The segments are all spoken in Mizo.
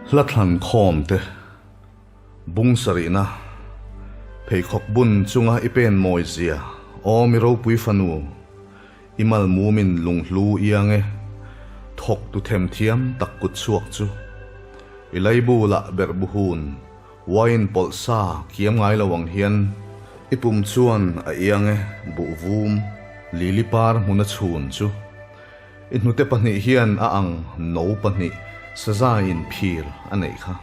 Hla thlan khawm te bung sarihna pheikhawk bun chunga i pen mawi zia aw mi ropui fanu i mal mumin lunghlu iang e thawk tu them thiam tak kut chhuak chu i laibu lah berh bu hun wine pawlh sa kiam ngai lo ang hian i pum chuan a iang e buh vum lili par hmuna chhun chu I hnute pahnih hian a ang no pahnih saza in phir a neih kha.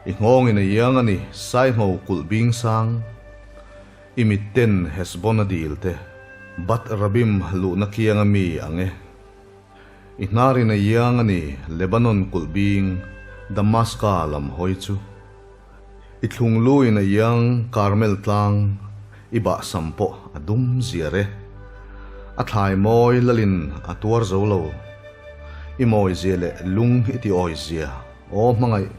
I nghawng in a iang a ni Saingho kulh bing sang. I mitten Hesbon a dil te Bat Rabim luhna kiang a mi ang e. I hnar in a iang a ni Lebanon kulh bing Damaska lam hawi chu. I thlung lu in a iang Karmel tlang i bahsam pawh a dum ziar e. A thlai mawi lalin a tuar zo lo. I mawi zia leh lung i ti awi zia aw hmangaih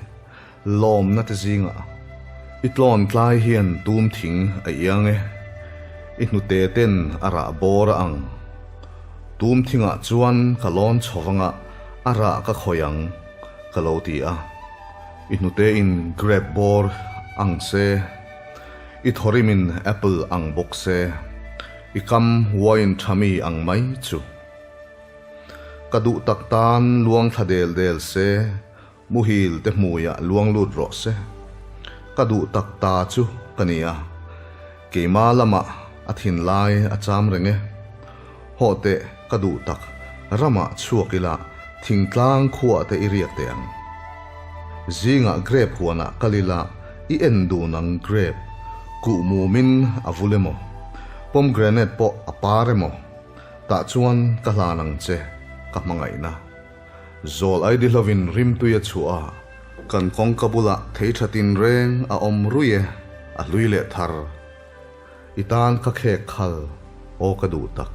lawmna te zingah. I tlawn tlai hian tum thing a iang e. I hnute ten a rah bawr a ang. Tum thingah chuan ka lawn chho vangah a rah ka khawih ang ka lo ti a. I hnute in grape bawr ang se. I thawrim in apple ang bawk se, i kam wine tha mi ang mai chu. Ka duh tak tan luang thla del del se, muhil te hmuiah luang lut rawh se. Ka duh tak ta chu ka ni a, keima lamah a thinlai a cham reng e. Hawh teh ka duh tak, ramah chhuak ila thingtlang khuah te i riak teh ang. Zingah grape huanah kal ila i en dun ang grape kuh mumin a vul emaw, pomegranate pawh a par emaw, tah chuan ka hlan ang che ka hmangaihna. Zawl ai dihlovin rimtui a chhuah a, kan kawngka bulah thei tha tinreng a awm rui e, a hlui leh thar. I tan ka khek khal, aw ka duh tak.